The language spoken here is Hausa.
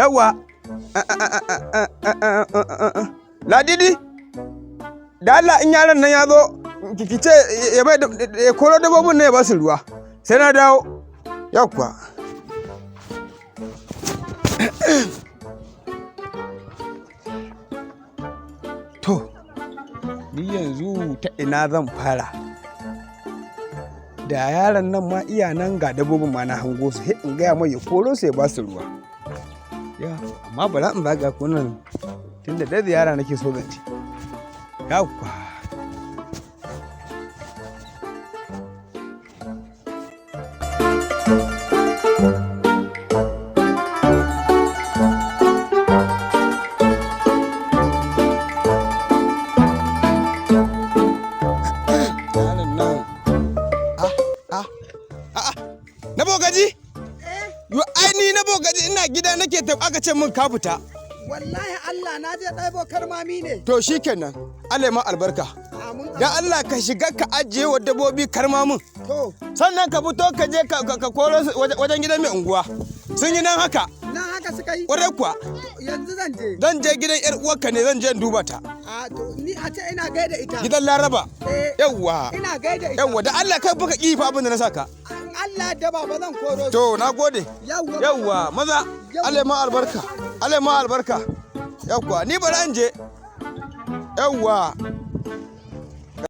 Yawwa. Ladidi, da Allah in yaron nan ya zo, ki ce ya bai ya koro dabbobin nan ya ba su ruwa. Sai na dawo. Yawwa. To, ni yanzu ta ina zan fara? Da yaron nan ma iya nan ga dabbobin ma na hango su, sai in gaya mai ya koro su ya ba su ruwa. Ya, amma bara in zaga ko nan tunda dai ziyara nake so zan ci. Yawwa. Yaron nan. Ah, ah, ah, ah. Na bogaji? Yo, ai ni na bogaji ina gida nake ta aka ce min ka fita. Wallahi Allah na je ɗaibo karmami ne. To shikenan. Allah ya ma albarka. Amin. Dan Allah ka shiga ka ajiye wa dabbobi karmamin. To, Sannan ka fito ka je ka koro su wajen gidan mai unguwa. Sun yi nan haka. nan haka suka yi. Ƙwarai kuwa. Yanzu zan je. Zan je gidan yar uwarka ne, zan je in duba ta. A to ni a ce ina gaida ita. Gidan Laraba. Eh. Yawwa. Ina gaida ita. Yawwa, da Allah kai baka kifa abin da na saka. In Allah da baba zan koro su. To na gode. Yawwa. Yawwa maza. Allah ya ma albarka. Allah ya ma albarka. Yawwa ni bari an je. Yawwa.